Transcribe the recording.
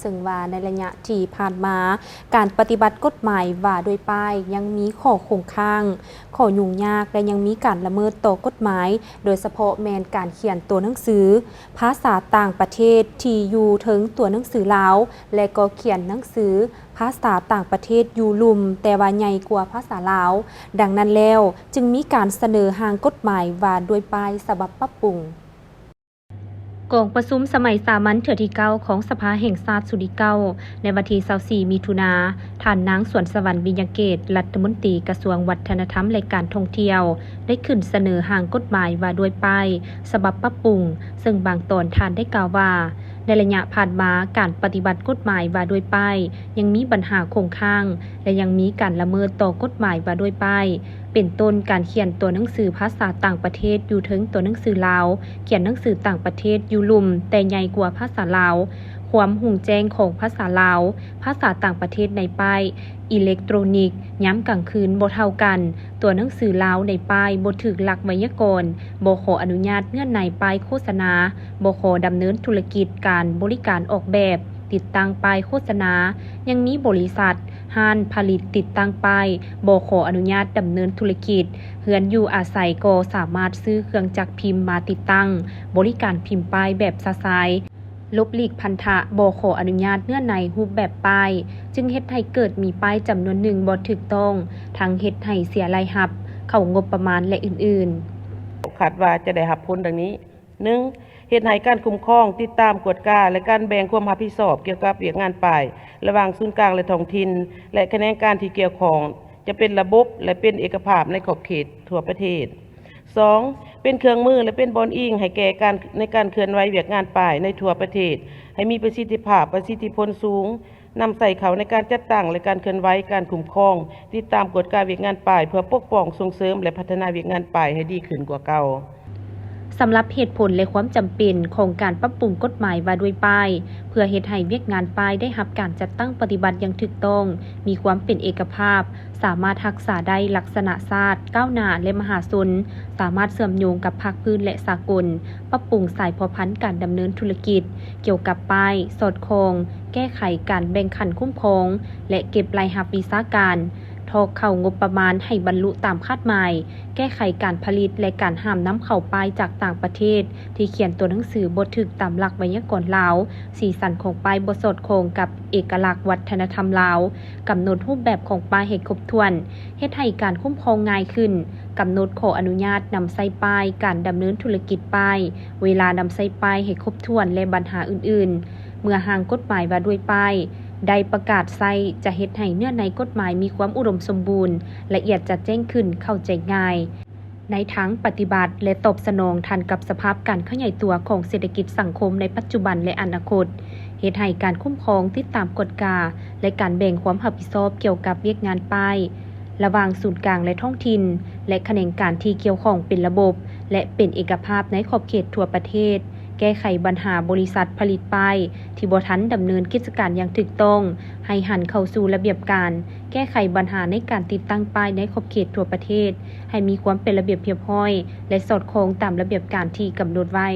ເຊິ່ງວ່າໃນໄລຍະທີ່ຜ່ານມາ, ການປະຕິບັດກົດໝາຍວ່າດ້ວຍປ້າຍຍັງມີຂໍ້ຄົງຄ້າງ, ຂໍ້ຫຍຸ້ງຍາກ ແລະ ຍັງມີການລະເມີດຕໍ່ກົດໝາຍ, ໂດຍສະເພາະແມ່ນການຂຽນຕົວໜັງສືພາສາຕ່າງປະເທດທີ່ຢູ່ເທິງຕົວໜັງສືລາວ ແລະ ກໍຂຽນໜັງສືພາສາຕ່າງປະເທດຢູ່ລຸ່ມ, ແຕ່ວ່າໃຫຍ່ກວ່າພາສາລາວ. ດັ່ງນັ້ນແລ້ວ, ຈຶ່ງມີການສະເໜີຮ່າງກົດໝາຍວ່າດ້ວຍປ້າຍສະບັບປັບປຸງ. ກອງປະຊຸມສະໄໝສາມັນເທື່ອທີເກົ້າຂອງສະພາແຫ່ງຊາດຊຸດທີເກົ້າ ໃນວັນທີຊາວສີ່ ມິຖຸນາ, ທ່ານນາງ ສວນສະຫວັນ ວິຍະເກດ ລັດຖະມົນຕີກະຊວງວັດທະນະທຳ ແລະ ການທ່ອງທ່ຽວ ໄດ້ຂຶ້ນສະເໜີຮ່າງກົດໝາຍວ່າດ້ວຍປ້າຍສະບັບປັບປຸງ, ເຊິ່ງບາງຕອນທ່ານໄດ້ກ່າວວ່າ, ໃນໄລຍະຜ່ານມາ, ການປະຕິບັດກົດໝາຍວ່າດ້ວຍປ້າຍຍັງມີບັນຫາຄົງຄ້າງ ແລະ ຍັງມີການລະເມີດຕໍ່ກົດໝາຍວ່າດ້ວຍປ້າຍ, ເປັນຕົ້ນການຂຽນຕົວໜັງສືພາສາຕ່າງປະເທດຢູ່ເທິງຕົວໜັງສືລາວ, ຂຽນໜັງສືຕ່າງປະເທດຢູ່ລຸ່ມແຕ່ໃຫຍ່ກວ່າພາສາລາວ, ຄວາມຮຸ່ງແຈ້ງຂອງພາສາລາວ, ພາສາຕ່າງປະເທດໃນປ້າຍອີເລັກໂຕຣນິກຍາມກາງຄືນບໍ່ເທົ່າກັນ, ຕົວໜັງສືລາວໃນປ້າຍບໍ່ຖືກຫຼັກໄວຍາກອນ, ບໍ່ຂໍອະນຸຍາດເນື້ອໃນປ້າຍໂຄສະນາ, ບໍ່ຂໍດຳເນີນທຸລະກິດການບໍລິການອອກແບບ, ຕິດຕັ້ງປ້າຍໂຄສະນາ, ຍັງມີບໍລິສັດ, ຮ້ານຜະລິດຕິດຕັ້ງປ້າຍ, ບໍ່ຂໍອະນຸຍາດດຳເນີນທຸລະກິດ, ເຮືອນຢູ່ອາໄສກໍສາມາດຊື້ເຄື່ອງຈັກພິມມາຕິດຕັ້ງ, ບໍລິການພິມປ້າຍແບບຊະຊາຍ, ຫຼົບຫຼີກພັນທະ, ບໍ່ຂໍອະນຸຍາດເນື້ອໃນຮູບແບບປ້າຍ, ຈຶ່ງເຮັດໃຫ້ເກີດມີປ້າຍຈຳນວນໜຶ່ງບໍ່ຖືກຕ້ອງ, ທັງເຮັດໃຫ້ເສຍລາຍຮັບ, ເຂົ້າງົບປະມານ ແລະ ອື່ນໆ. ຄາດວ່າຈະໄດ້ຮັບຜົນດັ່ງນີ້. ໜຶ່ງ, ເຮັດໃຫ້ການຄຸ້ມຄອງ, ຕິດຕາມ, ກວດກາ ແລະ ການແບ່ງຄວາມຮັບຜິດຊອບກ່ຽວກັບວຽກງານປ້າຍ ລະຫວ່າງສູນກາງ ແລະ ທ້ອງຖິ່ນ ແລະ ຂະແໜງການທີ່ກ່ຽວຂ້ອງ ຈະເປັນລະບົບ ແລະ ເປັນເອກະພາບໃນຂອບເຂດທົ່ວປະເທດ. ສອງ, ເປັນເຄື່ອງມື ແລະ ເປັນບ່ອນອີງໃຫ້ແກ່ການ, ໃນການເຄື່ອນໄຫວວຽກງານປ້າຍໃນທົ່ວປະເທດ ໃຫ້ມີປະສິດທິພາບ, ປະສິດທິຜົນສູງ, ນຳໃຊ້ເຂົ້າໃນການຈັດຕັ້ງ ແລະ ການເຄື່ອນໄຫວ, ການຄຸ້ມຄອງ, ຕິດຕາມກວດກາວຽກງານປ້າຍ ເພື່ອປົກປ້ອງ, ສົ່ງເສີມ ແລະ ພັດທະນາວຽກງານປ້າຍໃຫ້ດີຂຶ້ນກວ່າເກົ່າ. ສຳລັບເຫດຜົນ ແລະ ຄວາມຈຳເປັນຂອງການປັບປຸງກົດໝາຍວ່າດ້ວຍປ້າຍ ເພື່ອເຮັດໃຫ້ວຽກງານປ້າຍໄດ້ຮັບການຈັດຕັ້ງປະຕິບັດຢ່າງຖືກຕ້ອງ, ມີຄວາມເປັນເອກະພາບ, ສາມາດຮັກສາໄດ້ລັກສະນະຊາດ, ກ້າວໜ້າ ແລະ ມະຫາຊົນ, ສາມາດເຊື່ອມໂຍງກັບພາກພື້ນ ແລະ ສາກົນ, ປັບປຸງສາຍພົວພັນການດຳເນີນທຸລະກິດ, ກ່ຽວກັບປ້າຍ, ສອດຄ່ອງ, ແກ້ໄຂການແບ່ງຂັ້ນຄຸ້ມຄອງ ແລະ ເກັບລາຍຮັບວິຊາການ, ຖອກເຂົ້າງົບປະມານໃຫ້ບັນລຸຕາມຄາດໝາຍ, ແກ້ໄຂການຜະລິດ ແລະ ການຫ້າມນຳເຂົ້າປ້າຍຈາກຕ່າງປະເທດ ທີ່ຂຽນຕົວໜັງສືບໍ່ຖືກຕາມຫຼັກໄວຍາກອນລາວ, ສີສັນຂອງປ້າຍບໍ່ສອດຄ່ອງກັບເອກະລັກວັດທະນະທຳລາວ, ກຳນົດຮູບແບບຂອງປ້າຍໃຫ້ຄົບຖ້ວນ, ເຮັດໃຫ້ການຄຸ້ມຄອງງ່າຍຂຶ້ນ, ກຳນົດຂໍອະນຸຍາດນຳໃຊ້ປ້າຍ, ການດຳເນີນທຸລະກິດປ້າຍ, ເວລານຳໃຊ້ປ້າຍໃຫ້ຄົບຖ້ວນ ແລະ ບັນຫາອື່ນໆ. ເມື່ອຮ່າງກົດໝາຍວ່າດ້ວຍປ້າຍໄດ້ປະກາດໃຊ້, ຈະເຮັດໃຫ້ເນື້ອໃນກົດໝາຍມີຄວາມອຸດົມສົມບູນ, ລະອຽດຈະແຈ້ງຂຶ້ນ, ເຂົ້າໃຈງ່າຍ. ໃນທາງປະຕິບັດ ແລະ ຕອບສະໜອງທັນກັບສະພາບການຂະຫຍາຍຕົວຂອງເສດຖະກິດສັງຄົມໃນປັດຈຸບັນ ແລະ ອະນາຄົດ, ເຮັດໃຫ້ການຄຸ້ມຄອງ, ຕິດຕາມກວດກາ ແລະ ການແບ່ງຄວາມຮັບຜິດຊອບກ່ຽວກັບວຽກງານປ້າຍ ລະຫວ່າງສູນກາງ ແລະ ທ້ອງຖິ່ນ ແລະ ຂະແໜງການທີ່ກ່ຽວຂ້ອງເປັນລະບົບ ແລະ ເປັນເອກະພາບໃນຂອບເຂດທົ່ວປະເທດ, ແກ້ໄຂບັນຫາບໍລິສັດຜະລິດປ້າຍທີ່ບໍ່ທັນດຳເນີນກິດຈະການຢ່າງຖືກຕ້ອງ, ໃຫ້ຫັນເຂົ້າສູ່ລະບຽບການ, ແກ້ໄຂບັນຫາໃນການຕິດຕັ້ງປ້າຍໃນຂອບເຂດທົ່ວປະເທດ ໃຫ້ມີຄວາມເປັນລະບຽບຮຽບຮ້ອຍ ແລະ ສອດຄ່ອງຕາມລະບຽບການທີ່ກຳນົດໄວ້.